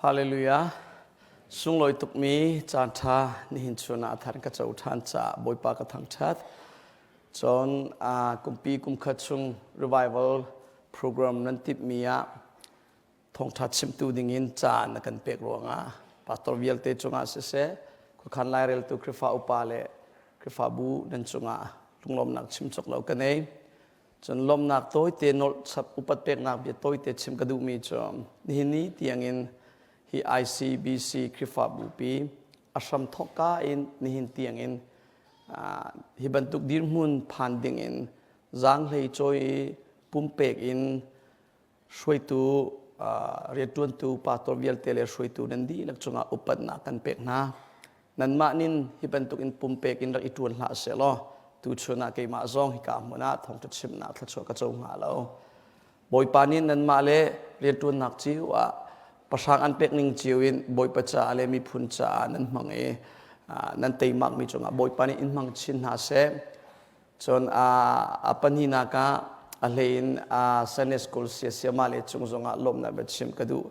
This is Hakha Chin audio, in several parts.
Hallelujah. Sunglawi tukmi caan ṭha nihin chun ah a thar ka co ṭhan caah Bawipa ka thangṭhat. Cun kumpi kumkhat chung revival program nan timhmi ah thawngṭha chimtu dingin caan na kan pek ruangah pastor vialte cungah siseh, khuakhan laireltu Khrihfa upa le Khrihfabu nan cungah lunglawmnak chim cawk lo ka nei. Cun lawmhnak tawite nolh chap upat peknak bia tawite chim ka duhmi cu nihin ni tiangin hi ICBC Khrihfabu pi a hram thawkka in nihin tiangin hi bantuk dirhmun phan dingin zaanghlei cawi i pumpek in hruaitu rianṭuantu pastor vialte le hruaitu nan dihlak cungah upatnak kan pek hna. Nanmah nin hi bantuk in pumpek in rak i ṭuan hlah sehlaw tuchun ah keimah zong hika hmun ah thawngṭha chimnak thluachuah ka co hnga lo. Bawipa nih nanmah le rianṭuannak cio ah pahrang an pek ning cio in Bawipa caah le miphun caah nan hmang i nan teimakmi cungah Bawipa nih in hmang chin hna seh. Cun a pahnihnak ah a hlei in Sunday School siasiama le cung zongah lawmhnak biachim ka duh.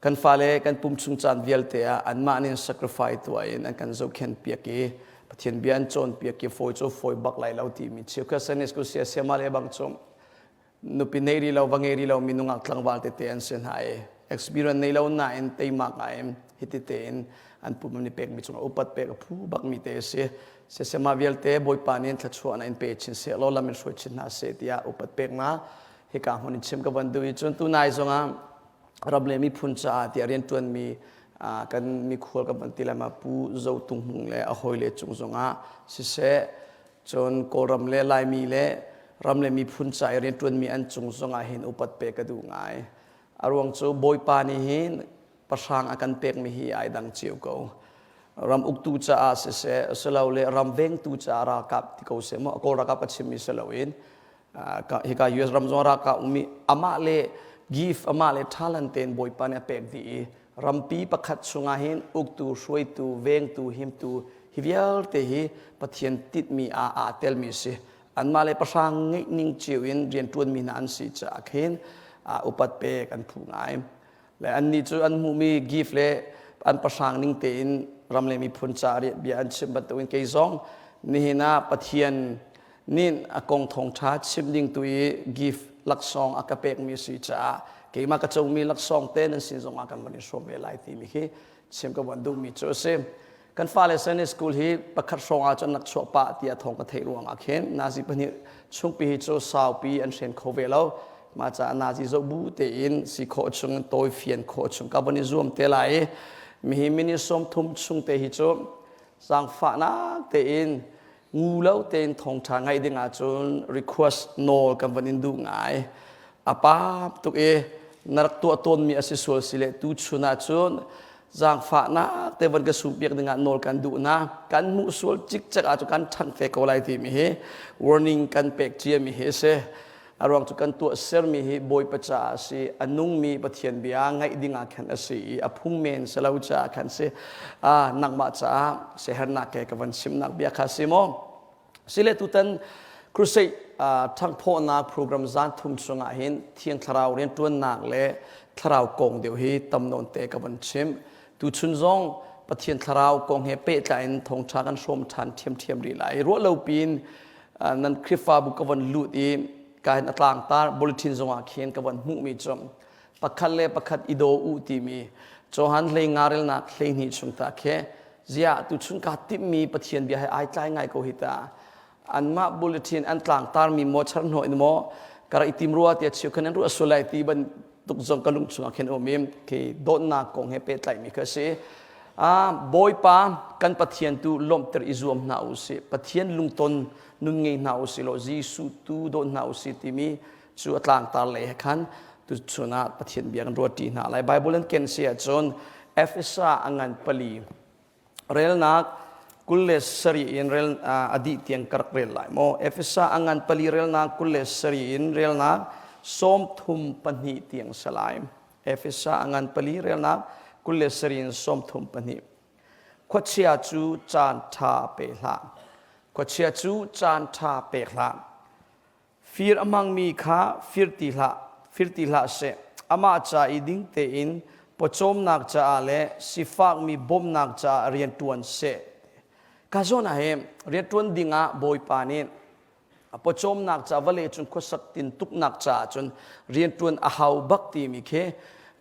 Kan fale kan pum chung caan vialte ah anmah nih sacrifice tuah in an kan zohkhenh piak i Pathian bia an cawnpiak i fawi cu fawi bak lai lo timi cheukhat Sunday School siasiama le bang cu nupi nei ri lo va ngei ri lo mi nungak tlangval tete an si hna i experience nei lo nain teimak ngai in hiti tein an pum an i pekmi cungah upat pek a phu bakmi te a si sesema vialte bawipa nih thluachuah na in pe chin seh law lam in hruai chin hna seh tiah upat peknak hika hmun in chim ka van duh i cun tunai zongah ram le miphun caah tiah rianṭuanmi kan mikhual kan van ti lai ma Pu Zo Tung Hmung le a hawile cung zongah siseh Cun Kawlram le Laimi le ram le miphun ca i rianṭuanmi an cung zongah hin upat pek ka duh ngai. A ruang cu Bawipa nih hin pahrang a kan pekmi hi ai dang cio ko. Ram uktu caah siseh, asilole ram vengtu caah ralkap ti ko seh maw, Kawl ralkap a chimmi si loin hika US ram zong ralkap ummi amah le gift, amah le talent tein Bawipa nih a pek dih i rampi pakhat chungah hin uktu, hruaitu, vengtu, himtu hi vialte hi Pathian titmi ah aa telmi a si. Anmah le pahrang ngeih ning cio in rianṭuanmi hna an si caah khin upat pek an phu ngai. Le annih cu an hmuhmi gift le an pahrang ning tein ram le miphun caah bia an chim bantukin kei zong nihin ah Pathian nih a kong thawngṭha chim ding tu i gift laksawng a ka pekmi a si caah keimah ka comi laksawng te nan sin zongah kan van i hrawm ve lai timi khi chim ka van duhmi cu a si. Kan fale Sunday school hi pakhat hrawng ah cun nak chuah pah tiah thawng ka theih ruangah khin nazi pahnih chungpi hi cu saupi an hren kho ve lo. Mah caah nazi zoh bu tein si khawh chung tawi fian khawh chung ka van i zuam te lai i mihi minute 30 chung te hi cu zaangfahnak tein ngu lo tein thawngṭha ngaih ding ahcun request nawl kan van in duh ngai. A pam tuk i na rak tuah tawnmi a si sual si le tu chun ahcun zaangfahnak te van ka sum piak dingah nawl kan duh na. Kan hmuh sual cikcek ahcun kan ṭhangh te ko lai timi hi warning kan pek ciami hi a si. A ruang cu kan tuah sermi hi Bawipa caah a si, a nungmi Pathian bia ngaih ding ah khan a si i a phung men si lo caah khan si. Ah, nangmah caah siahernak ke ka van chimnak bia kha si maw? Sile tutan crusade ṭhanghphawhnak program zan thum chungah hin Thiang Thlarau rianṭuannak le thlarau kong deuh hi tam nawn te ka van chim. Tuchun zong Pathian thlarau kong he pehtlai in thawngṭha kan hrawm ṭhan ṭhiamṭhiam rih lai. Ruah lo piin nan Khrihfabu ka von lut i ka hin a tlangtar bulletin zongah khin ka von hmuhmi cu pakhat le pakhat i daw u timi Johan hlei nga relnak 12 chung ta khi ziah tuchun kaa timhmi Pathian bia he ai tlai ngai ko hi ta anmah bulletin an tlangtarmi maw charhnawh in maw ka rak i tim rua tiah cheu khan an ruah sual lai ti bantuk zong ka lung chungah khin um i khi dawtnak kong he pehtlaihmi kha a si. Bawipa kan Pathian tu lawmhter i zuam hna u sih. Pathian lungton nun ngei hna u sih law Jesuh tu dawt hna u sih timi cu a tlangtar lei he khan tuchun ah Pathian bia kan ruat ṭi hna lai. Bible an ken si ahcun Efesa a ngan pali relnak 27 in rel a dih tiang ka rak rel lai maw Efesa a ngan pali relnak 27 in relnak 32 tiang si lai Efesa a ngan pali relnak 27 in 32 Khuachia cu caan ṭha pe hlah Khuachia cu caan ṭha pek hlah Fir a hmangmi kha fir ti hlah, fir ti hlah seh. Amah ca i ding tein Pawcawmnak caah le sifakmi bawmhnak caah rian ṭuan seh. Ka zawn ah hi rianṭuan dingah Bawipa nih a pawcawmnak ca vawlei cung khuasak tintuknak caah cun rianṭuan a hau bak timi khi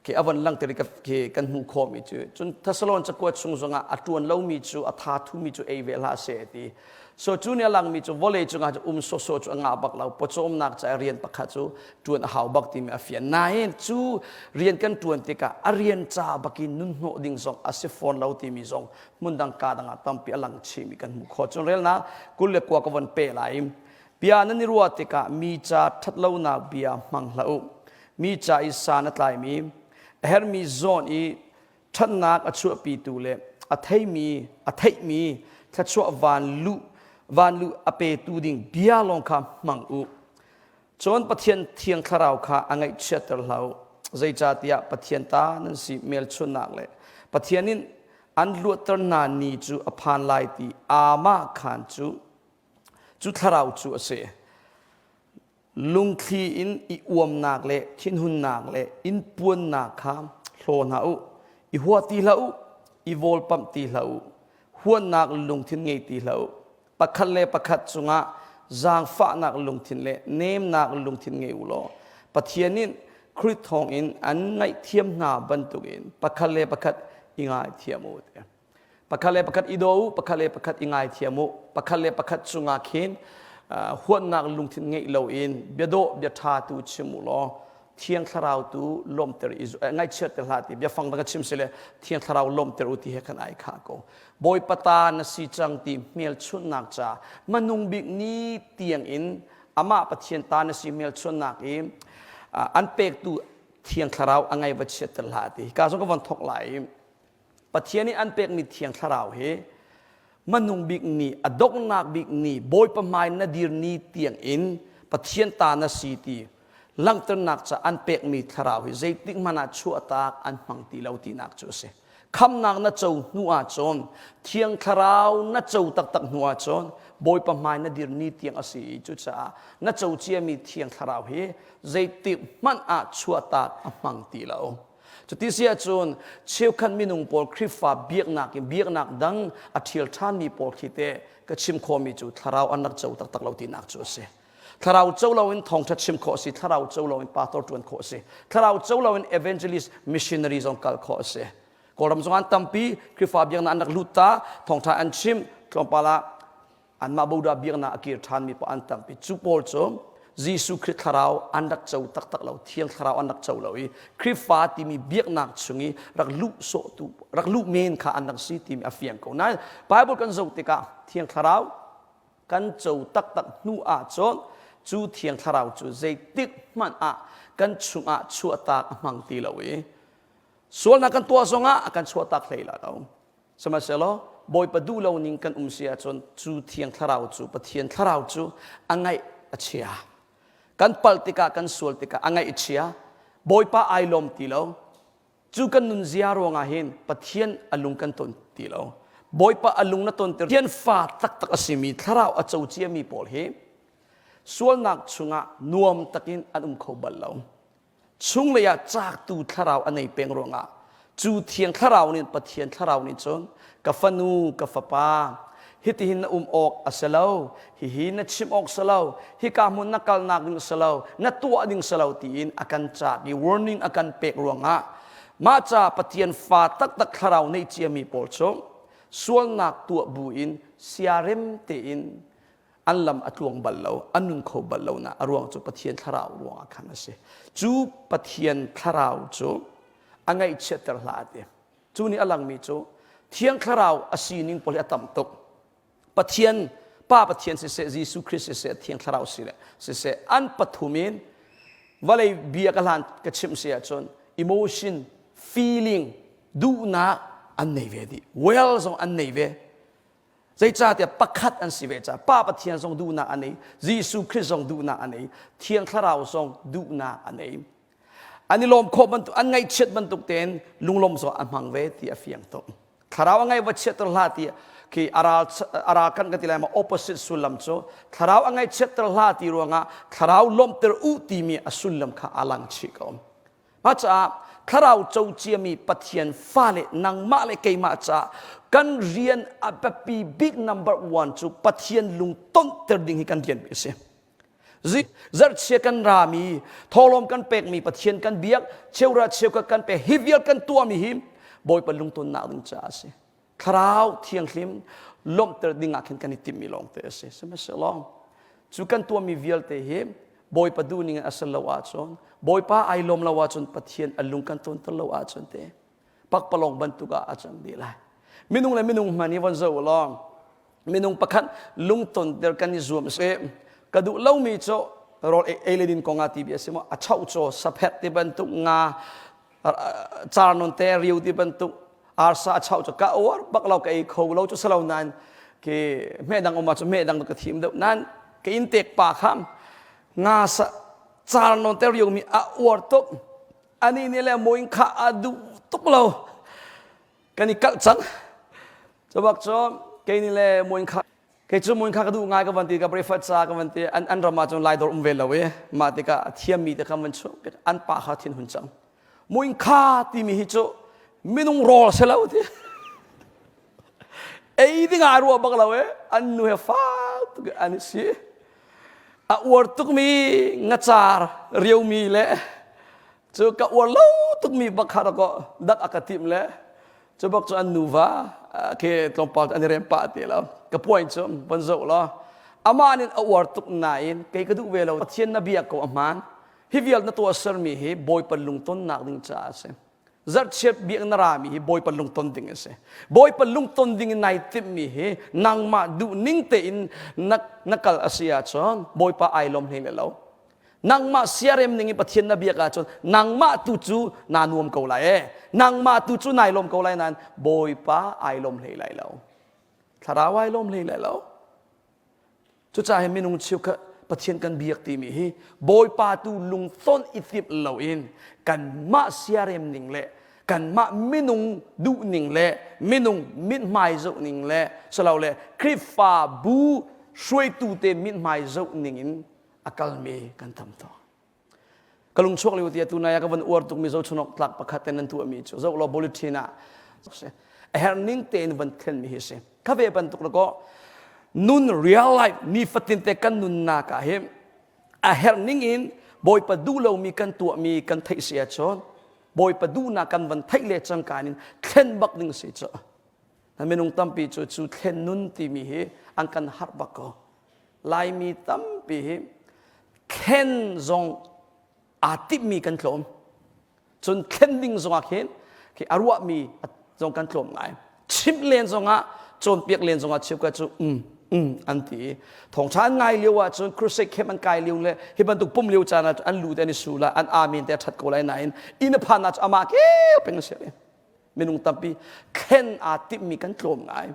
khi a von langhter i khi kan hmuh khawhmi cu. Cun Thessalon cakuat chung zongah a ṭuan lomi cu a tha thumi cu ei ve hlah seh ti. So cu nih a langmi cu vawlei cungah cu um sawsawh cu a ngah bak lo. Pawcawmnak ca rian pakhat cu ṭuan a hau bak timi a fian. Nain cu rian kan ṭuan tikah a rian ca bakin nun hnawh ding zong a si fawn lo timi zong hmundang ka dang ah tampi a lang chihmi kan hmuh khawh. Cun relnak 29 ka von pe lai. Bia nan i ruah tikah mi ca ṭhatlonak bia hmang hlah u. Mi ca i san a tlaimi, a herhmi zawn i ṭhatnak a chuahpitu le a theimi, a theihmi thluachuah van luh van luh a petu ding bia lawng kha hmang u. Cun Pathian Thiang Thlarau kha a ngaihchiatter hlah u. Zeicahtiah Pathian ta nan si hmelchunhnak le Pathian in an luatter hna ni cu a phan lai ti aamah khan cu cu thlarau cu a si. Lungthli in i uamnak le thinhunnak le innpuannak kha hlaw hna u. I hua ti hlah u, i vawlpamh ti hlah u, huatnak lungthin ngei ti hlah u. Pakhat le pakhat cungah zaangfahnak lungthin le nemnak lungthin ngei u law Pathian nih Khrih thawngin an ngaihthiam hna bantukin pakhat le pakhat i ngaithiam u. Pakhat le pakhat i daw u, pakhat le pakhat i ngaithiam u. Pakhat le pakhat cungah khin huatnak lungthin ngeih loin biadawh bia ṭha tu chim u law Thiang Thlarau tu lawmter i ngaihchiatter hlah ti biafang dang ka chim si le Thiang Thlarau lawmter u ti he khan ai khah ko. Bawipa ta na si cang ti hmelchunhnak ca hmanung bik ni tiang in amah Pathian ta na si hmelchunhnak i an pektu Thiang Thlarau a ngai va chiatter hlah ti. Ka zong ka von thok lai i Pathian nih an pekmi Thiang Thlarau hi hmanung bik ni, a donghnak bik ni, Bawipa hmai na dir ni tiang in Pathian ta na si ti langhternak ca an pekmi thlarau hi zeitik hmanh ah chuahtak an hmang ti lo tinak cu a si. Khamnak na co hnu ahcun, Thiang Thlarau na co taktak hnu ahcun Bawipa hmai na dir ni tiang a si i cucaah na co ciami Thiang Thlarau hi zeitik hmanh ah chuahtak a hmang ti lo. Cuti si ahcun cheukhat minung pawl Khrihfa biaknak in biaknak dang a ṭhial ṭhanmi pawl khi teh ka chim khawhmi cu thlarau an rak co taktak lo tinak cu a si. Thlarau co loin thawngṭha chim khawh a si, thlarau co loin pastor ṭuan khawh a si, thlarau co loin evangelist missionary zong kal khawh a si. Kawlram zong an tampi Khrihfa biaknak an rak lut ta, thawngṭha an chim, tlawmpal ah anmah boda biaknak a kir ṭhanmi paoh an tampi. Cu pawl cu Jesuh Khrih thlarau an rak co taktak lo, Thiang Thlarau an rak co lo i Khrihfa timi biaknak chung i rak luh sawhtu, rak luh men kha an rak si timi a fiang ko. Nain Bible kan zoh tikah Thiang Thlarau kan co taktak hnu ahcun cu Thiang Thlarau cu zeitik hmanh ah kan chungah chuahtak a hmang ti lo i sualnak kan tuah zongah a kan chuahtak hlei la lo. Sihmanhsehlaw Bawipa duh lo ning kan um si ahcun cu Thiang Thlarau cu Pathian Thlarau cu a ngaih a chia. Kan palh tikah kan sual tikah a ngaih a chia. Bawipa ai lawm ti lo. Cu kan nunzia ruangah hin Pathian a lung kan ton ti lo. Bawipa a lung na tonter. Pathian fa taktak a simi thlarau a co ciami pawl hi sualnak chungah nuam takin an um kho bal lo. Chunglei ah caaktu thlarau a nei peng ruangah cu thiang thlarau nih Pathian thlarau nih cun ka fanu ka fapa hitihin na um awk a si lo hihi na chim awk si lo hika hmun na kalnak ding si lo na tuah ding si lo tiin a kan caak i warning a kan pek ruangah mah ca Pathian fa taktak thlarau neih ciami pawl cu sualnak tuah bu in siarem tein an lam a tluang bal lo an nun kho bal lo na a ruang cu Pathian thlarau ruangah khan a si cu Pathian thlarau cu a ngaihchiatter hlah ti Cu nih a langmi cu Thiang Thlarau a sining pawl hi a tam tuk. Pathian, Pa Pathian siseh, Jesuh Christ siseh, Thiang Thlarau siseh, an pathum in vawlei bia ka hlan ka chimh si ahcun emotion, feeling, duhnak an nei ve dih. Well zong an nei ve. Zeicahtiah pakhat an si ve caah Pa Pathian zong duhnak a nei, Jesuh Christ zong duhnak a nei, Thiang Thlarau zong duhnak a nei. An i lawm khawh bantuk, an ngaihchiat bantuk tein lunglawm zong a hmang ve ti a fiang tuk. Thlarau a ngaih va chiatter hlah ti khi a ral a ral kan kan ti lai ma opposite sullam cu thlarau a ngaihchiatter hlah ti ruangah thlarau lawmhter u timi a sullam kha a lang chih ko. Mah caah. Thlarau co ciami Pathian fale nangmah le keimah caah kan rian a biapi bik number one cu Pathian lungtonhter ding hi kan rian a si. Zarhchia kan rami, thawhlawm kan pekmi Pathian kan biak, cheura cheukhat kan pek, hi vial kan tuahmi hi Bawipa lungtonnak ding caah a si. Thlarau thianghlim lawmhter ding ah khin kan i timhmi lawngte a si. Sihmanhsehlaw cu kan tuahmi vialte hi Bawipa duhning in a si lo ahcun, Bawipa ai lawm lo ahcun Pathian a lung kan tonter lo ahcun te pakpalawng bantuk ah a cang dih lai. Minung le minung hmanh hi von zoh u law minung pakhat lungtonter kan i zuam si ka duh lomi cu rawl ei le din kong ah ti bia si maw a chauh caw saphet ti bantuk nga car non te riu ti bantuk arsa a chauh cu ka uar bak lo ka ei kho lo cu salo nain ke hme dang um ah cu hme dang ka thim deuh nain ka in tek pa kha nga sa car non te riu mi a uar tuk ani nih le muing kha a duh tuk lo kan i kalh cang cu bak cu kei nih le muing kha kei cu muing kha ka duh ngai ka van ti ka breakfast ca ka van ti an an ram ah cun lai dawr um ve lo i mah tikah a thiammi te kha van chuah an pa kha thin hun cang muing kha timi hi cu minung rawl si lo ti ei ding ah ruah bak lo e an nu he fak tuk an si a uar tukmi ngacar riomi le cu ka uar lo tukmi bak kha ko dak a ka tim le cu bak cu an nuva ke tlawmpal an i rem pah ti lo ka point cu von zoh law amah nih a uar tuk nain kei ka duh ve lo Pathian na bia ko a hmaan hi vial na tuah sermi hi Bawipa lungtonnak ding caah a si zarhchiat biak na rami hi Bawipa lungton ding a si Bawipa lungton ding in nai timhmi hi nangmah duh ning tein na, na kal a si ahcun Bawipa ai lawm hlei le lo Nangmah siarem ning in Pathian na biak ahcun nangmah tu cu naa nuam ko lai e. Nangmah tu cu nai lawm ko lai nain Bawipa ai lawm hlei lai lo. Thlarau ai lawm hlei lai lo. Cucaah hi minung cheukhat Pathian kan biak timi hi Bawipa tu lungton i timh loin kanmah siarem ning le kanmah minung duh ning le minung mithmai zoh ning le silole Khrihfabu hruaitu te mithmai zoh ning in a kalmi kan tam tuk ka lung chuak lio tia tunai ah ka van uar tukmi zochunok tlak pakhat te nan tuahmi cu zoh law bulletin ah a herh ning tein van thlenmi hi si kha ve bantuk ko nun real life nifatin te kan nunnak ah hin a herh ning in bawipa duh lomi kan tuahmi kan theih si ahcun bawipa duhnak kan van theih le cangka in thlen bak ding si cu minung tampi cu cu thlen nun timi hi an kan harh bak ko Laimi tampi hi thlen zong aa timhmi kan tlawm. Cun thlen ding zongah khin khi a ruahmi zong kan tlawm ngai. Chimh len zongah cawnpiak len zongah cheukhat cu um um an ti i thawngṭha an ngai lio ahcun crusade camp an kai lio le hi bantuk pum lio caan ah an lu te an i su la an amen te a ṭhat ko lai nain inn a phan ah cu amah keu peng a si minung tampi thlen aa timhmi kan tlawm ngai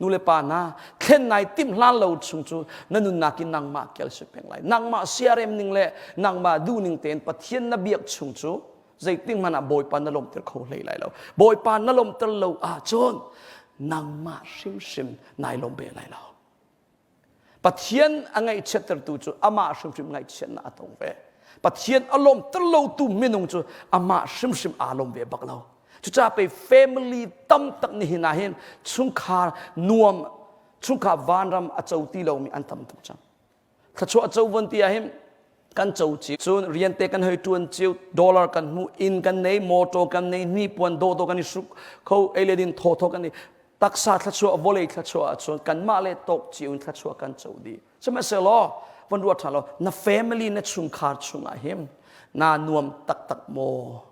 nu le pa hna thlen nai timh hlan lo chung cu na nunnak in nangmah kel si peng lai nangmah siarem ning le nangmah duh ning tein pathian na biak chung cu zeitin hmanh ah bawipa na lawmter kho hlei lai lo bawipa na lawmter lo ahcun nangmah hrimhrim nai lawm ve lai lo Pathian a ngaihchiattertu cu amah hrimhrim ngaihchiatnak a tong ve. Pathian a lawmter lotu minung cu amah hrimhrim aa lawm ve bak lo. Cucaah pei family tam tak nihin ah hin chungkhar nuam, chungkhar vanram a co ti lomi an tam tuk cang. Thluachuah co von ti ah hin kan co cio. Cun rian te kan hoi ṭuan cio, dollar kan hmu, inn kan nei, motor kan nei, hnipuan dawdawh kan i hruk kho, ei le din thawthaw kan i taksa thluachuah, vawlei thluachuah ahcun kanmah le tawk cio in thluachuah kan co dih. Sihmanhsehlaw von ruat ṭhan law, na family na chungkhar chungah hin naa nuam taktak maw?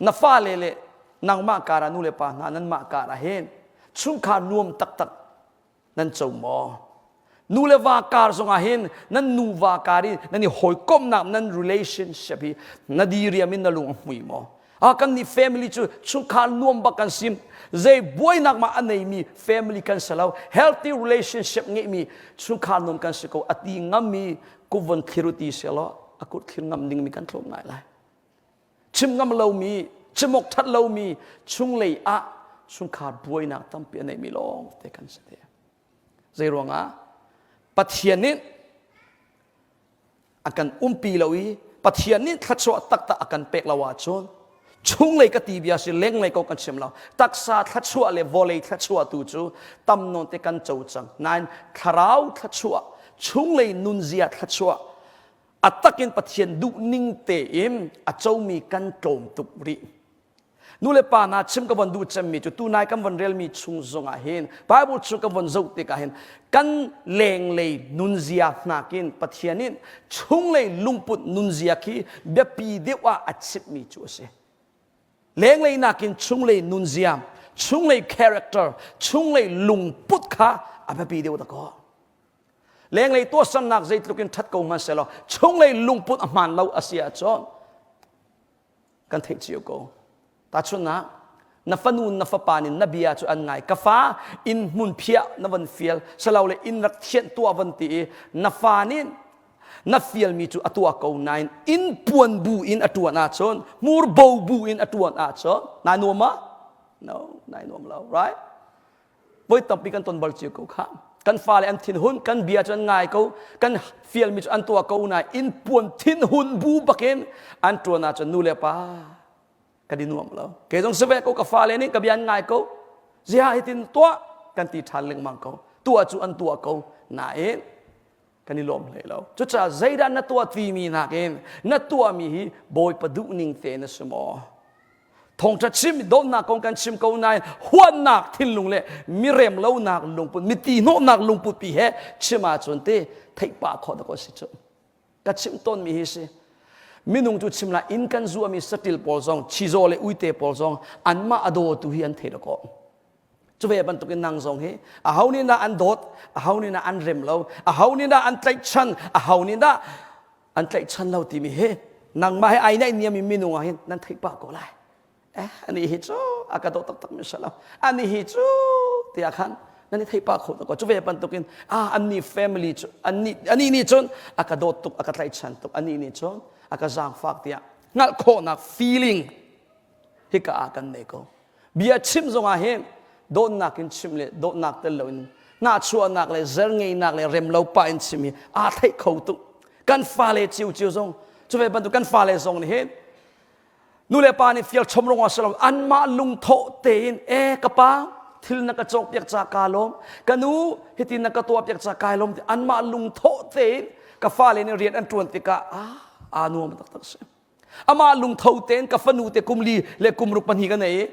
Na fale le nangmah kar ah nu le pa hna nanmah kar ah hin chungkhar nuam taktak nan co maw nu le va kar zongah hin nan nuva kar i nan i hawikomhnak nan relationship hi na diriam in na lung a hmui maw ah kan nih family cu chungkhar nuam bak kan sim zei buainak ma a neimi family kan si lo healthy relationship ngeimi chungkhar nuam kan si ko a ti ngammi kuvon thliru ti se law a kut thlir ngam dingmi kan tlawm ngai lai chim ngam lomi chimok that lomi chunglei ah chungkhar buainak tampi a neimi lawng te kan si te zei ruangah pathian nih a kan umpi lo i Pathian nih thluachuah taktak a kan pek lo ahcun chunglei ka ti bia si lenglei ko kan chim lo taksa thluachuah le vawlei thluachuah tu cu tam nawn te kan co cang nain thlarau thluachuah chunglei nunzia thluachuah a takin Pathian duh ning tein a comi kan tlawm tuk rih Nu le pa hna chim ka von duh cemmi cu tunai kan von relmi chung zongah hin Bible chung kan von zoh tikah hin kan lenglei nunzia hnakin Pathian in chunglei lungput nunzia khi biapi deuh ah a chimmi cu a si. Lenglei nakin chunglei nunzia, chunglei character, chunglei lungput kha a biapi deuh dakaw. Lenglei tuahsernak zeitluk in ṭhat ko hmanhsehlaw chunglei lungput a hmaan lo a si ahcun kan theih cio ko. Tahchunhnak, na fanu na fapa nih na bia cu an ngai. Ka fa inn hmun phiah na von fial, silole inn rak thianh tuah von ti i na fa nih na fialmi cu a tuah ko nain inn puan bu in a ṭuan ahcun, hmur bo bu in a ṭuan ahcun, naa nuam ma? No, nai nuam lo, right? Voi tampi kan ton bal cio ko kha. Kan fale an thinhun, kan bia cu an ngai ko, kan fialmi cu an tuah ko nain inn puan thinhun bu bakin an ṭuan ahcun nu le pa kan i nuam lo. Kei zong si ve ko ka fale nih ka bia an ngai ko. Ziah hitin tuah kan ti ṭhan lengmang ko. Tuah cu an tuah ko nain kan i lawm hlei lo. Cucaah zeidah na tuah timi nakin na tuahmi hi Bawipa duhning te na si maw? Thawngṭha chim dawtnak kong kan chim ko nain huatnak thinlung le mirem lonak lungput miti hnawhnak lungput pi he chim ahcun te theih pah khawh dah ko si cu. Ka chim tawnmi hi si. Minung cu chim la inn kan zuami saṭil pawl zong chizaw le uite pawl zong anmah a dawtu hi an thei dakaw. Cu ve bantukin nang zong hi aho nih dah an dawt, aho nih dah an rem lo, aho nih dah an tlaihchan, aho nih dah an tlaihchan lo timi hi nangmah he ai naih niam mi minung ah hin nan theih pah ko lai. Eh, ani hi cu a ka dawt taktak mi si lo. Ani hi cu tiah khan nan i theih pah kho ko. Cu ve bantukin ah anni family cu anni ani nih cun a ka dawt tuk, a ka tlaihchan tuk, ani nih cun a ka zaangfak tiah hngalh khawhnak feeling hika ah kan nei ko. Bia chim zongah hin dawtnak in chim le dawtnak tel loin hnahchuahnak le zerngeinak le remlo pah in chim hi aa theih kho tuk. Kan fale ciocio zong cu ve bantuk kan fale zong nih hin nu le pa nih fial chom rong ah si lo anmah lungthawh tein e ka pa thil na ka cawk piak ca kaa lawm ka nu hitin na ka tuah piak ca kai lawm ti anmah lungthawh tein ka fale nih rian an ṭuan tikah ah aa nuam taktak si. Amah lungtho tein ka fanu te kum li le kum ruk pahnih ka nei i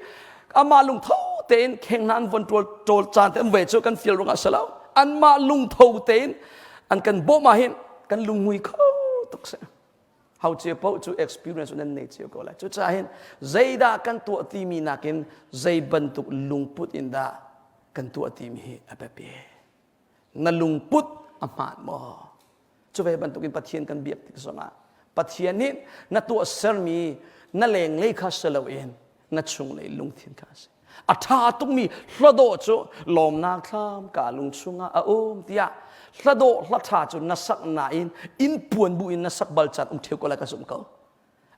amah lungtho tein kheng hna an von ṭawl ṭawl caan te an ve cu kan fial ruangah si lo anmah lungtho tein an kan bawmh ah hin kan lungmui kho tuk si hau cio paoh cu experience nan nei cio ko lai cucaah hin zeidah kan tuah timi nakin zei bantuk lungput in dah kan tuah timi hi a biapi na lungput a hmaan maw Cu ve bantukin Pathian kan biak tik zongah Pathian nih na tuahsermi na lenglei kha si loin na chunglei lungthin kha a si. A ṭha tukmi hladawh cu lawmnak thlam ka lung chungah a um tiah hladawh hla ṭha cu na sak nain inn puan bu in na sak bal caan um ṭheu ko lai ka zumh ko.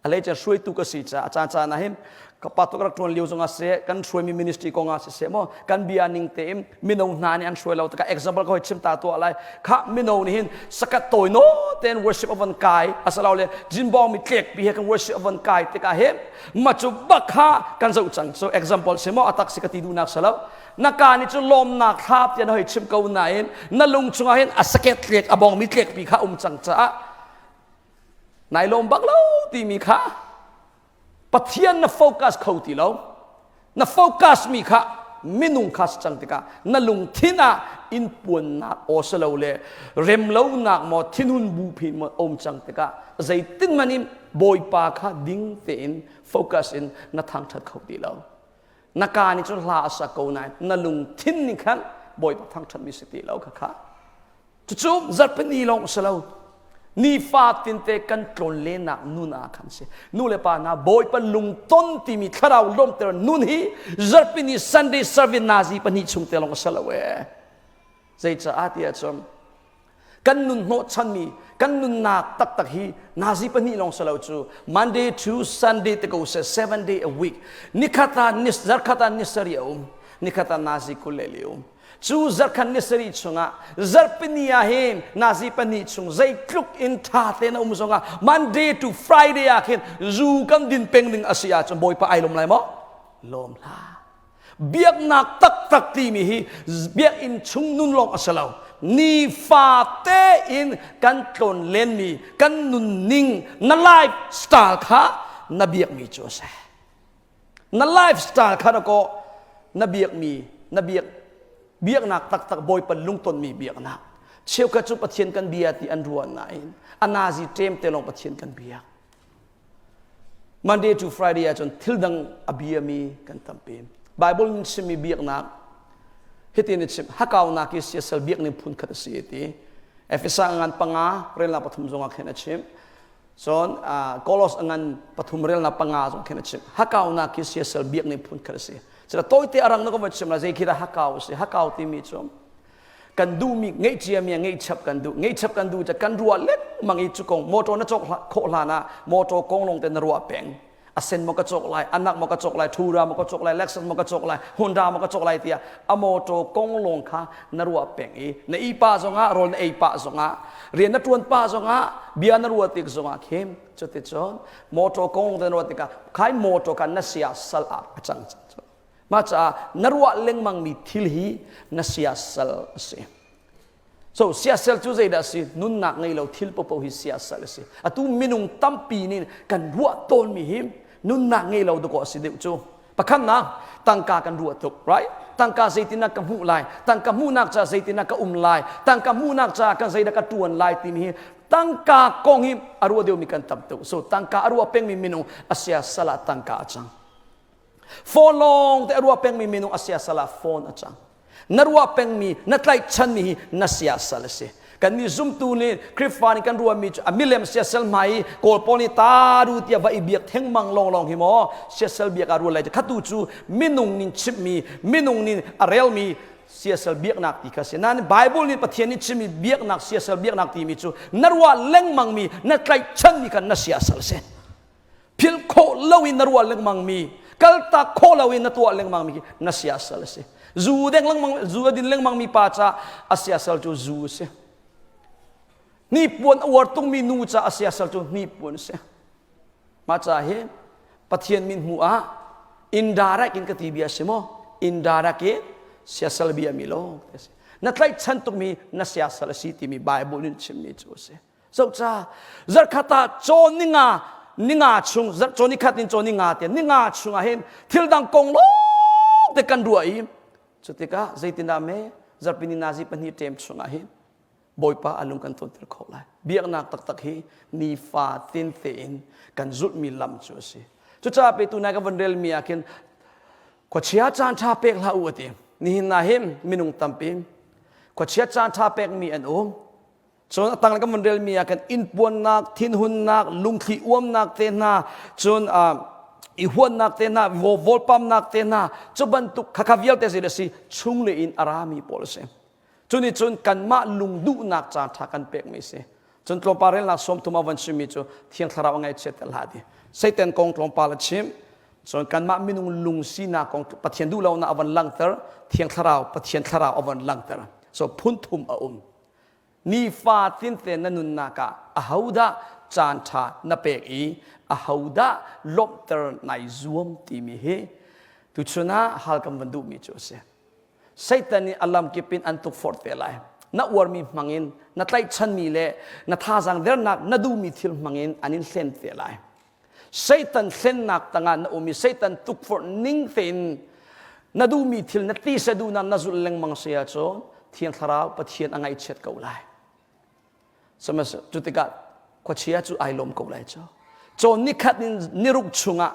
A leicia hruaitu ka si caah a caan caan ah hin ka pa tuk rak ṭuan lio zongah seh kan hruaimi ministry kong ah siseh maw kan bia ning tein mino hna nih an hruai lo tikah example ka hoi chim ta tuah lai kha mino nih hin sakat tawi no tein worship a von kai asalo le jinbong mi tlek pi he kan worship a von kai tikah hin ma cu bak kha kan zoh cang so example si maw atak si ka ti duhnak salo na ka nih cu lawmnak thla tian hoi chim ko nain na lung chungah hin a saket tlek a bong mi tlek pi kha um cang caah Nai lawm bak lo timi kha Pathian na focus kho ti lo. Na focus mi kha minung kha si cang tikah na lungthin ah in puannak aw si lo le remlonak maw thinhun bu phin maw um cang tikah zeitin man in Bawipa kha ding tein focus in na thangthat kho ti lo. Na ka nih cun hla a sa ko nain na lungthin nih khan Bawipa thangthat mi si ti lo kha kha Cucu zarhpini lawng si lo. Nifa tinte kan tlawn lennak nun ah khan si. Nu le pa hna Bawipa lungton timi thlarau lawmter nun hi zarhpini Sunday service nazi pahnih chung te lawng a si lo ee. Zeicaah ti ahcun kan nun hnawhchanmi kan nunnak taktak hi nazi pahnih lawng si lo cu Monday to Sunday te ko seh 7 day a week nikhat ah ni zarkhat ah ni sarih a um nikhat ah nazi 22 um. Cu zarkhan ni sarih chungah zarhpini ah hin nazi pahnih chung zeitluk in ṭha tein a um zongah Monday to Friday ah khin zu kan din peng ding a si ahcun Bawipa ai lawm lai maw? Lawm hlah. Biaknak taktak timi hi biakinn chung nun lawng a si lo. Nifa tein kan tlawn lenmi kan nunning na lifestyle kha na biakmi cu a si. Na lifestyle kha na kaw na biakmi na biak biaknak taktak Bawipa lungtonmi biaknak. Cheukhat cu Pathian kan bia ti an ruah nain a nazi ṭem te lawng Pathian kan biak. Monday to Friday ahcun thil dang a biami kan tampi. Bible in chimmi biaknak hitin i chim hakaunak hi siasal biakning phun khat a si ti. Efesa ngan panga relnak pathum zongah khin a chim. Cun Kolos a ngan pathum relnak panga zong khin a chim. Hakaunak hi siasal biakning phun khat a si. Cun tawite a rang na ka van chim la zei khi dah hakau a si. Hakau timi cu kan duhmi ngeihciami ngeihchap kan duh. Ngeihchap kan duh ca kan ruah lengmang i cu kong motor na cawk khawh hlan ah motor kong lawng te na ruah peng. A sen maw ka cawk lai, anak maw ka cawk lai, Thura maw ka cawk lai, Lexus maw ka cawk lai, Honda maw ka cawk lai tiah a motor kong lawng kha na ruah peng i na i pah zongah rawl na ei pah zongah rian na ṭuan pah zongah bia na ruah tik zongah khin cuticun motor kong lawng te na ruah tikah khai motor kha na sia sal ah a cang cang mah caah na ruah lengmang mi thil hi na sia sal a si. So siasal cu zeidah a si? Nunnak ngei lo thil popo hi siasal a si. Atu minung tampi nih kan ruah tawnmi hi nunnak ngei lo dawkaw a si deuh cu. Pakhatnak, tangka kan ruah tuk, right? Tangka zeitindah ka hmuh lai? Tangka hmuhnak ca zeitindah ka um lai? Tangka hmuhnak ca kan zeidah ka tuan lai timi hi tangka kong hi a ruah deuhmi kan tam tuk. So tangka a ruah pengmi minung a siasal ah tangka a cang. Phone lawng te a ruah pengmi minung a siasal ah phone a cang. Na ruah pengmi, na tlaihchanmi hi na siasal a si. Kannih zumtu nih Khrihfa nih kan ruahmi cu a milem siasal hmai i Kawl pawl nih taru tiah va i biak thengmang lawnglawng hi maw siasal biak ah rual lai khatu cu minung nih chimhmi minung nih a relmi siasal biaknak ti kha si. Nain Bible nih Pathian nih chimmi biaknak siasal biaknak timi cu na ruah lengmangmi na tlaihchanmi kha na siasal a si. Philh khawh loin na ruah lengmangmi, kaltak khawh loin na tuah lengmangmi khi na siasal a si. Zu deng lengmang, zu a din lengmangmi pa ca a siasal cu zu a si. Hnipuan a uar tungmi nu ca a siasal cu hnipuan a si. Mah ca hi Pathian min hmuh ah indirect in ka ti bia si maw? Indirect in siasal bia mi lawng ti a si. Na tlaihchan tukmi na siasal a si timi Bible in chimmi cu a si. Zohca zarkhat ah cawn ninga ninga chung cawn nikhat in cawn ninga te ninga chung ah hin thil dang kong lawng te kan ruah i cutikah zeitindah me zarhpini nazi pahnih ṭem chung ah hin Bawipa a lung kan tonter khawh lai. Biaknak taktak hi nifa tin tein kan zulhmi lam cu a si. Cucaah pe tu nai ka van relmi ah khin khuachia caan ṭha pek hlah u a ti. Nihin na hin minung tampi khuachia caan ṭha pekmi an um. Cun a tanglei kan van relmi ah kan innpuannak, thinhunnak, lungthli uamnak te hna, cun i huatnak te hna, vawlpamnak te hna, cu bantuk khakha vialte zei a si chunglei in a rami pawl a si. Cu nih cun kanmah lungduhnak caan ṭha kan pekmi a si. Cun tlawmpal relnak sawmthum a van chimmi cu Thiang Thlarau a ngaihchiat ter hlah ti. Satan kong tlawmpal a chim. Cun kanmah minung lung sinak kong Pathian duhlonak a van langhter, Thiang Thlarau, Pathian Thlarau a van langhter. So phun thum a um. Nifatinte na nunnak ah ahodah caanṭha na pek i ahodah lawmhter nai zuam timi hi tuchun ah hal kan van duhmi cu a si. Satan nih a lamkip in an tukforh te lai. Na uarmi hmangin, na tlaihchanmi le na thazaang dernak na duhmi thil hmangin an in hlen te lai. Satan hlennak tangah na um i Satan tukforh ning tein na duhmi thil na tisa duhnak na zulh lengmang si ahcun Thiang Thlarau Pathian a ngaihchiat ko lai. Cu tikah khuachia cu ai lawm ko lai cu. Cawn nikhat in niruk chungah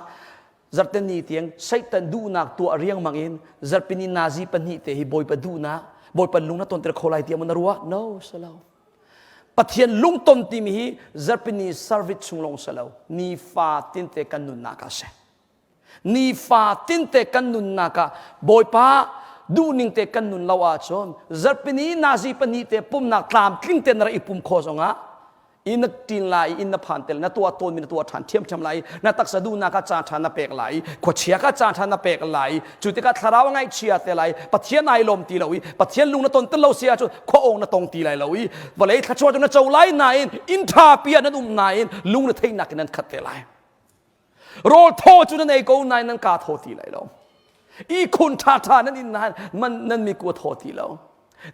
zarhteni tiang Satan duhnak tuah riangmang in zarhpini nazi pahnih te hi Bawipa duhnak Bawipa lung na tonter kho lai tiah maw na ruah? No, salo. Pathian lungton timi hi zarhpini service chung lawng si lo nifa tinte kan nunnak ah si. Nifa tinte kan nunnak ah Bawipa duhning te kan nun lo ahcun zarhpini nazi pahnih te pumnak tlamtling te na rak i pum kho zongah Inn na ṭin lai i inn na phan tel na tuah tawnmi na tuah ṭhan ṭhiamṭhiam lai i na taksa duhnak kha caan ṭha na pek lai i khuachia kha caan ṭha na pek lai i cu tikah thlarau a ngaihchia te lai Pathian ai lawm ti lo i Pathian lung na ton tel lo si ahcun khua awng na tong ti lai lo i vawlei thluachuah cu na co lai nain inn ṭha pi ah nan um nain lung na theihnak in nan khat te lai. Rawl thaw cu nan ei ko nain nan kaa thaw ti lai lo. Ihkhun ṭhaṭha nan in nain man nan miku a thaw ti lo.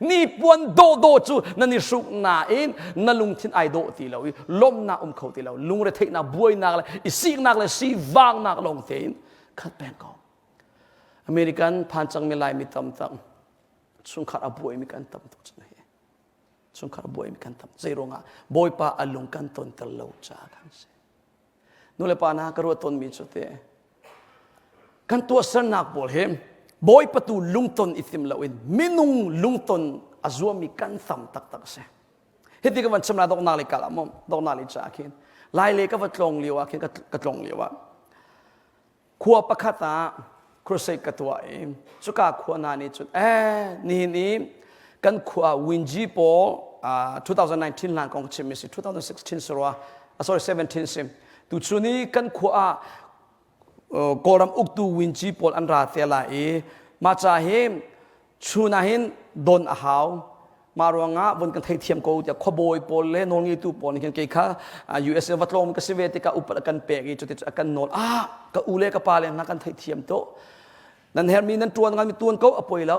Ni puan dawhdawh cu nan i hruk nain na lungthin ai dawh ti lo i lawmhnak um kho ti lo. Lungretheihnak, buainak le i siknak le sivanghnak lawng tein khat peng ko. American phan cangmi Laimi tam tak chungkhar a buaimi kan tam tuk cang hi. Chungkhar a buaimi kan tam. Zei ruangah Bawipa a lung kan tonter lo caah kan si. Nulepa hna ka ruah tawnmi cu te kan tuahsernak pawl hi Bawipa tu lungton i tim loin minung lungton a zuammi kan tam taktak a si. Hiti ka van chim la doknak le kal ah maw doknak le caah khin lai le ka va tlong lio ah khin ka tlong lio ah khua pakhat ah crusade ka tuah i cuka khua hna nih cun eh nihin i kan khua Winji pawl 2019 hlan kong chim si 2016 si rua sorry 17 si tu chun i kan khua ah Kawlram uktu Winji pawl an ra te la i mah ca hi Chun ah hin don a hau. Mah ruangah vun kan theithiam ko tiah khuabawi pawl le nawlngeitu pawl nih khin kei kha USA va tlawm ka si ve tikah upat a kan pek i cuti a kan nawl. Ah ka u le ka pa le hna kan theithiam to. Nan hermi nan tuan ngan mi tuan ko a poi lo.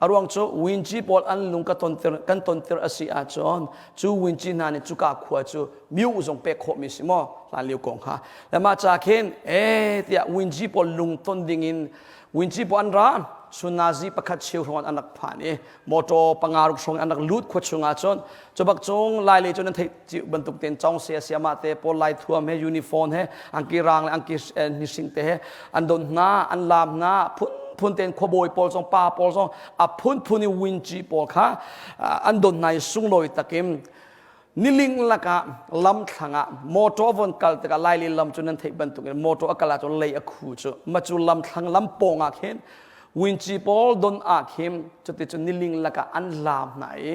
A ruang cu Winci pawl an lung ka tontir kan tontir a si ahcun cu Winci hna nih cuka khua cu miu zong pek khawhmi si maw hlan lio kong kha. Le mah ca khin eh tiah Winci pawl lung ton ding in Winci pawl an ra Sunazi pakhat cheu hrawng an rak phan i motor panga ruk hrawng an rak lut khua chung ah cun cubak cung lai lei cu nan theih cio bantuk ten chong sia siama te pawl lai thuam he uniform he angki rang le angki hnising te he an don hna an lam hna phun phun ten khuabawi pawl zong pa pawl zong a phun phun i winci pawl kha an don hna i sunglawi takin Niling lakah lamthlang ah motor von kal tikah Laili lam cu nan theih bantukin motor a kal ahcun lei a khu cu ma cu lamthlang lam pawng ah khin winci pawl don ah khin cuti cu niling lakah an lam hna i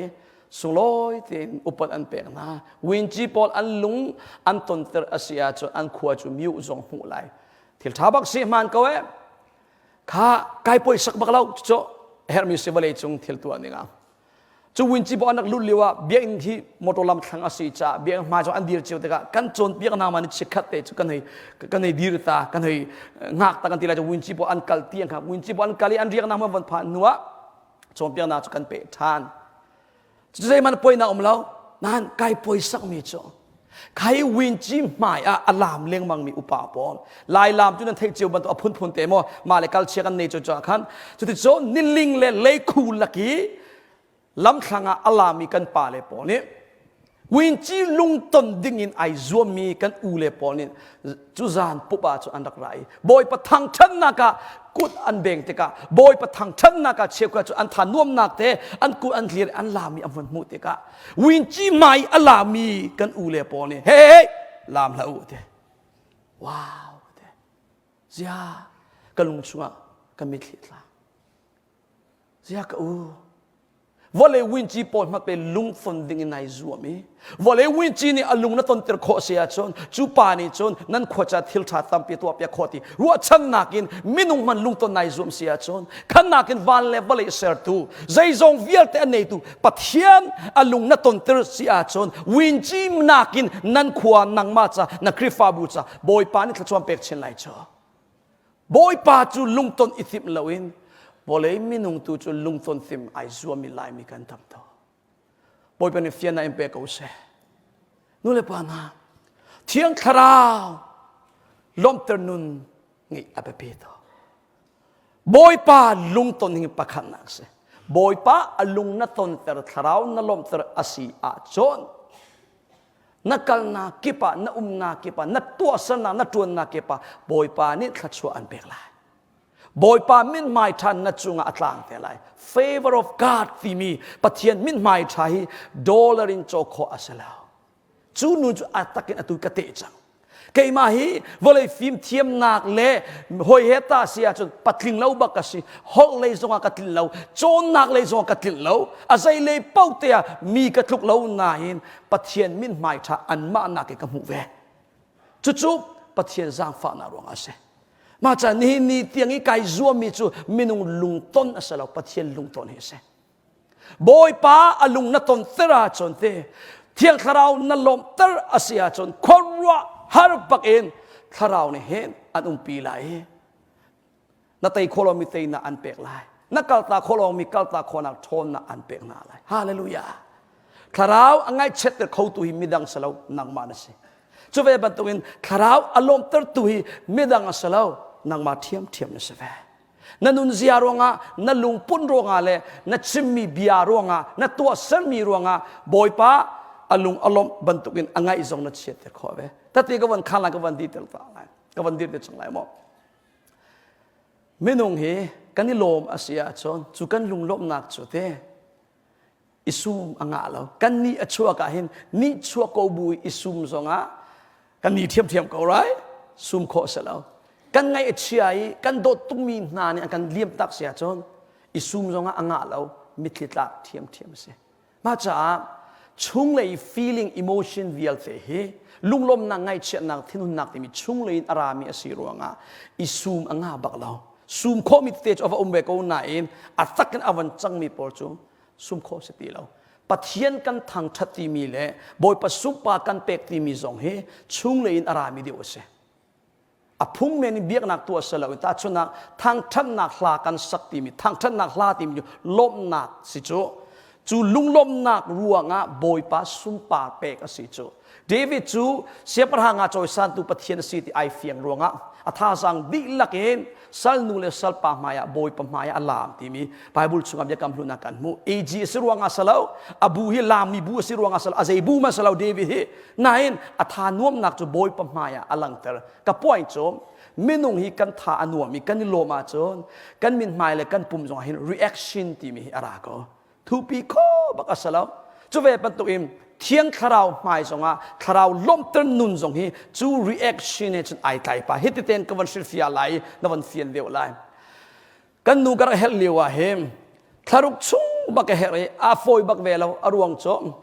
sunglawi tein upat an pek hna winci pawl an lung an tonter a si ahcun an khua cu miu zong hmuh lai thil ṭha bak si hmaan ko eh kha kai poisak bak lo cu hermi si vawlei cung thil tuah ning ah Cu winci paoh an rak lut lio ah biakinn hi motor lam thlang a si caah biakinn hmai cu an dir cio tikah kan cawnpiak hna ma ni chikkhat te cu kan hei kan hei dir ta kan hei ngak ta kan ti lai cu winci paoh an kal ti an khak winci paoh an kal i an riak nak van phan hnu ah cawnpiak hna cu kan peh ṭhan cu zeihmanh poinak um lo nain kai poisak mi cu Khai winci hmai ah a lam lengmang mi upa pawl lai lam cu nan theih cio bantuk a phunphun te maw mah le kalchia kan nei cu cu khan cuti cu niling le leikhu laki lamthlang ah a lami kan pa le pawl nih winci lungton ding in ai zuammi kan u le pawl nih cu zan pupa cu an rak ra i bawipa thangṭhatnak ah kut an beng tikah bawipa thangṭhatnak ah cheukhat cu an tha nuamnak te an kut an hlir an lami an von hmuh tikah Winci mai a lami kan u le pawl nih hey hey lam hlah u te wow te zia ka lung chungah ka mitthli tla zia ka u vawlei winci pawl hmat pe lungfon ding in nai zuam i vawlei winci nih a lung na tonter khawh si ahcun cu pa nih cun nan khuaca thil ṭha tampi tuah piak khawh ti ruahchannak in minung hman lungton nai zuam si ahcun khannak in van le vawlei sertu zeizong vialte a neitu Pathian a lung na tonter si ahcun winci nakin nan khua nangmah ca na Khrihfabu ca Bawipa nih thluachuah pek chin lai cu Bawipa cu lungton i thimh loin vawlei minung tu cu lungton thim ai zuami Laimi kan tam to Bawipa nih fiannak in pe ko seh nu le pa hna Thiang Thlarau lawmhter nun ngeih a biapi to Bawipa lungton hi pakhatnak si. Bawipa a lung na tonter, thlarau na lawmhter a si ahcun na kalnak kip ah, na umnak kip ah, na tuahsernak, na ṭuannak kip ah Bawipa nih thluachuah an pek lai. Bawipa mithmai ṭha na cungah a tlang te lai. Favor of God timi Pathian mithmai ṭha hi dollar in caw khawh a si lo. Cu nu cu a takin atu ka teh cang. Keimah hi vawlei fimthiamnak le hawi he ta si ahcun patling lo bak ka si. Holh lei zongah ka tlinh lo, cawnnak lei zongah ka tlinh lo, a zei lei paoh te ah mi ka tluk lo nain Pathian mithmai ṭha anmah nak in ka hmuh ve. Cucu Pathian zaangfahnak ruangah a si. Mah ca nihin ni tiang i kai zuammi cu minung lungton a si lo, Pathian lungton hi a si. Bawipa a lung na tonter ahcun te Thiang Thlarau na lawmhter a si ahcun khuaruah har bak in Thlarau nih hin an umpi lai i na tei khawh lomi teinak an pek lai. Na kalta khawh lomi kalta khawhnak ṭhawnnak an pek hna lai. Hallelujah. Thlarau a ngaihchiatter khotu hi midang si lo nangmah na si. Cu ve bantukin Thlarau a lawmhtertu hi midang a si lo nangmah ṭhiamṭhiam na si ve. Na nunzia ruangah, na lungput ruangah le na chimmi bia ruangah, na tuahsermi ruangah Bawipa a lung a lawmh bantukin a ngaih zong na chiatter khawh ve. Tati ka van khan lai ka van detail ta lai. Ka van dir te cang lai maw? Minung hi kan i lawm a si ahcun cu kan lunglawmhnak cu te i sum a ngah lo. Kan nih a chuak ah hin nih chuak ko bu i sum zongah kan ni ṭhiamṭhiam ko rai sum khawh si lo. Kan ngaih a chia i kan dawt tukmi hna nih an kan liam tak si ahcun i sum zongah a ngah lo mitthli tlak ṭhiamṭhiam a si. Mah caah chunglei feeling emotion vialte hi lunglawmhnak ngaihchiatnak thinhunnak timi chunglei in a rami a si ruangah i sum a ngah bak lo. Sum khawhmi tete cu a va um ve ko nain a tak in a van cangmi pawl cu sum khawh si ti lo. Pathian kan thangṭhat timi le Bawipa sumpa kan pek timi zong hi chunglei in a rami deuh a si. A phung men in biaknak tuah si lo in tahchunhnak thangṭhatnak hla kan sak timi thangṭhatnak hla timi cu lawmhnak si cu cu lunglawmhnak ruangah Bawipa sunpar pek a si cu. David cu siangpahrang ah cawisantu Pathian a si ti ai fiang ruangah a thazaang dihlak in salnu le salpa hmaiah Bawipa hmaiah a laam timi Bible chungah biakam hlun ah kan hmuh. AG a si ruangah si lo, a bu hi laammi bu a si ruangah si lo, a zei bu ma si lo David hi. Nain a tha nuamnak cu Bawipa hmaiah a langter. Ka point cu minung hi kan tha a nuam i kan i lawm ahcun kan mithmai le kan pum zongah hin reaction timi hi a ra ko. Thupi kho bak a si lo. Cu ve bantuk in Thiang Thlarau hmai zongah Thlarau lawmhter nun zong hi cu reaction he cun ai tlai pa. Hiti tein ka van hrilhfiah lai i na van fian deuh lai. Kan nu ka rak herh lio ah hin thlaruk chung bak ka herh i a fawi bak ve lo a ruang cu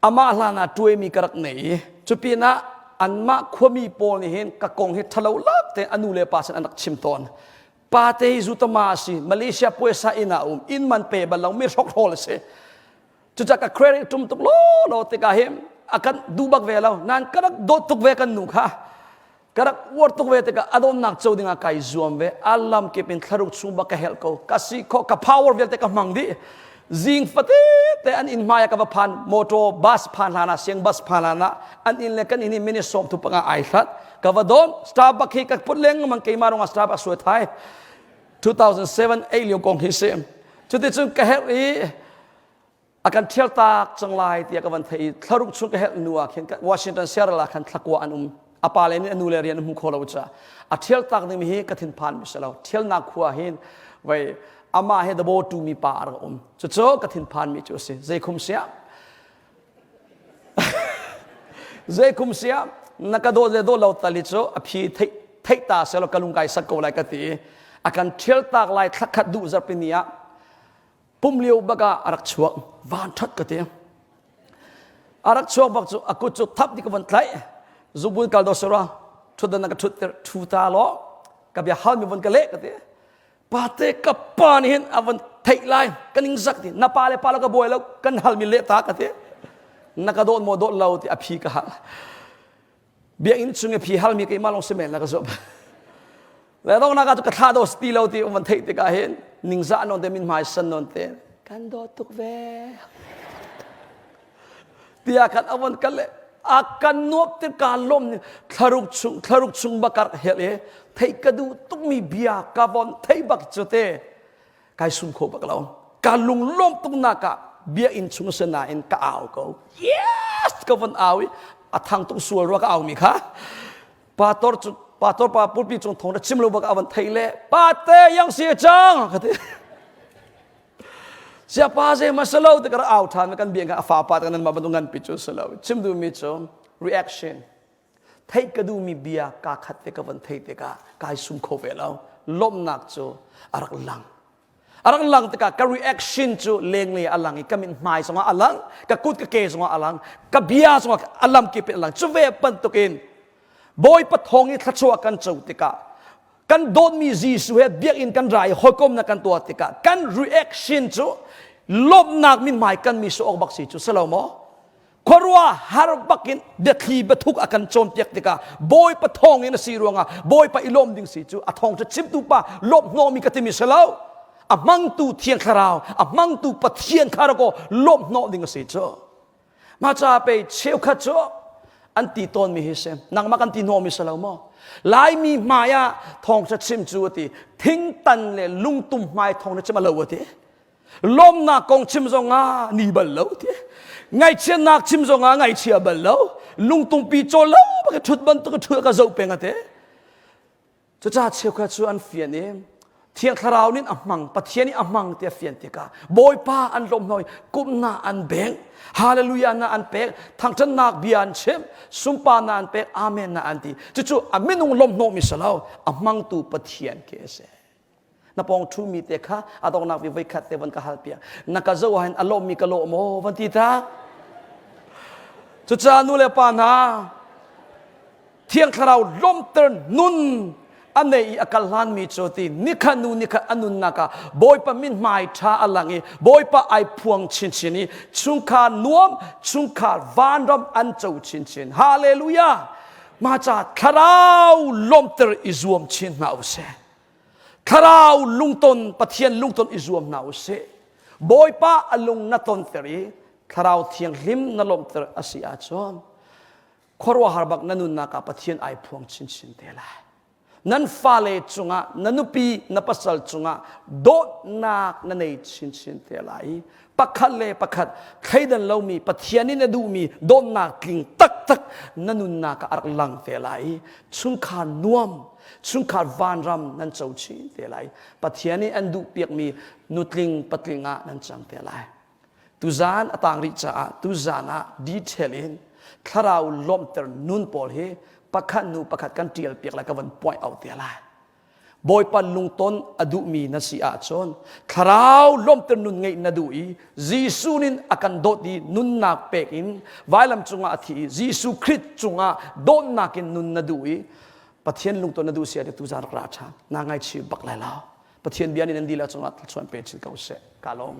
amah hlan ah ṭuaimi ka rak nei i cupinah anmah khuami pawl nih hin ka kong hi ṭhalo lak te a nu le pa sin an rak chim tawn. Pa te hi zutama a si, Malaysia puaisa inn ah um, inn man pe bal lo mi hrokhrawl a si. Cucaah ka credit ṭum tuk law law tikah hin a kan duh bak ve lo. Nain ka rak dawt tuk ve kan nu kha. Ka rak uar tuk ve tikah a donnak co dingah kai zuam ve. A lam kip in thlaruk chung bak ka helh ko. Ka si khawh, ka power vialte ka hmang dih. Zing fate te an inn hmai ah ka va phan, motor bus phan hlan ah, siang bus phan hlan ah, an inn le kan inn hi minute sawm thu panga ai hlat. Ka va dawm, Starbucks hi ka put lengmang keimah rungah Starbucks suai thai. 2007 ei lio kong hi si. Cuticun ka herh i a kan ṭhial tak cang lai tiah ka van theih i thlaruk chung ka helh hnu ah khin Washington Seattle ah khan thlakua an um a pa le nih a nu le rian an hmu kho lo caah a ṭhial tak ding hi ka thinphan mi si lo ṭhialnak khua hin vei amah he dabo tu mi pa a rak um cucu ka thinphan mi cu a si zeikhum siah zeikhum siah na ka dawt le dawt lo tali cu a phi theih theih ta selaw ka lung kai sak ko lai ka ti a kan ṭhial tak lai thlakhat duh zarhpi ni ah pum lio bak ah a rak chuak van ṭhat ka ti a rak chuak bak cu a kut cu thap ti ka van tlaih zubun kal do sera ṭhutdan na ka ṭhut ter ṭhu ta law ka bia hal mi von ka leh ka ti pate ka pa nih hin a van theih lai ka ning zak ti na pa le pa lo ka buai lo kan hal mi leh ta ka ti na ka dawt maw dawt lo ti a phi ka hal biakinn chung i phi halmi keimah lawng si men la ka zuam le donghnak ah cu ka thla do ti lo ti van theih tikah hin ningzah nawn te min hmai san nawn te kan dawt tuk ve tiah kan avon kan le a kan nuap te ka lom ni thlaruk chung thlaruk chung bakar hel e thei ka duh tukmi bia ka von thei bak cu te kai sum kho bak lo ka lunglawm tuk nak ah biakinn chung si nain ka au ko yes ka von au i a thang tuk sual rua ka au mi kha pastor cu pastor pa pulpi cung thong na chim lo bak a van thei le pate yang si chang ka ti sia pa ze ma salo te ka au than kan biang ka a fa pa kan nan ma bantuk ngan pi chu salo chim du mi chu reaction. Theih ka duhmi bia kaa khat te ka van theih tikah kai sum kho ve lo. Lawmhnak cu a rak lang. A rak lang tikah ka reaction cu lenglei a lang i ka mit hmai zongah a lang, ka kut ka ke zongah a lang, ka bia zongah a lam kip in a lang. Cu ve bantukin Bawipa thawng i thluachuah kan co tikah kan dawtmi Jesuh he biakinn kan ra i hawikomnak kan tuah tikah kan reaction cu lawmhnak mithmai kan mi awk bak si cu si lo maw? Khuaruah har bakin biathli biathuk a kan cawnpiak tikah Bawipa thawng in a si ruangah Bawipa i lawm ding si cu a thawng cu chimtu pa lawmh hnawhmi ka timi si lo. A hmangtu Thiang Thlarau, a hmangtu Pathian kha rak aw lawmh hnawh ding a si cu. Mah caah pei cheukhat cu an ti tawnmi hi si. Nangmah kan ti hnawhmi si lo maw? Laimi hmai ah thawngṭha chim cu a ti. Thingtan le lungtum hmai thawngṭha chim a lo a ti. Lawmnak kong chim zongah ni bal lo ti. Ngaihchiatnak chim zongah ngaihchia bal lo. Lungtungpi cawl lo bak ṭhut bantuk ṭhut ka zoh peng a ti. Cucaah cheukhat cu an fian i Thiang Thlarau nih a hmang, Pathian nih a hmang ti a fian tikah Bawipa an lawmhnawi, kumhna an beng, hallelujah na an pek, thangṭhatnak bia an chim, sumpa na an pek, amen na an ti. Cucu a minung lawmhnawhmi si lo, a hmangtu Pathian khi a si. Na pawng ṭhumi te kha a donghnak vi voikhat te van ka hal piak. Na ka zoh ahhin a lawmmi ka lawh maw van ti ta. Cucaah nu le pa hna, Thiang Thlarau lawmter nun a nei i a kal hlanmi cu ti nikhat nu nikhat a nunnak ah Bawipa mithmai ṭha a lang i Bawipa ai phuang chinchin i chungkhar nuam chungkhar vanram an co chinchin. Hallelujah! Mah ca Thlarau lawmter i zuam chin hna u sih. Thlarau lungton Pathian lungton i zuam hna u sih. Bawipa a lung na tonter i Thlarau Thianghlim na lawmhter a si ahcun khuaruahhar bak na nunnak ah Pathian ai phuang chinchin te lai. Nan fale cungah, na nupi, na pasal cungah dawtnak na nei chinchin te lai. Pakhat le pakhat thleidan lomi Pathian in a duhmi dawtnak tling taktak na nunnak ah a rak lang te lai. Chungkhar nuam, chungkhar vanram nan co chin te lai. Pathian nih an duhpiakmi nutling patling ah nan cang te lai. Tuzaan a tang rih caah tuzaan ah detail in thlarau lawmhter nun pawl hi pakhat nu pakhat kan ṭial piak lai ka van point out te lai. Bawipa lungton a duhmi na si ahcun thlarau lawmhter nun ngeih na duh i Jesuh nin a kan dawt i nunnak pek in vailam cungah a thi i Jesuh Khrist cungah dawtnak in nun na duh i Pathian lungton na duh si ahcun tuzaan rak ra ṭhan. Naa ngaichih bak lai lo. Pathian bia nih nan dihlak cungah thluachuah pe chin ko seh. Ka lawm.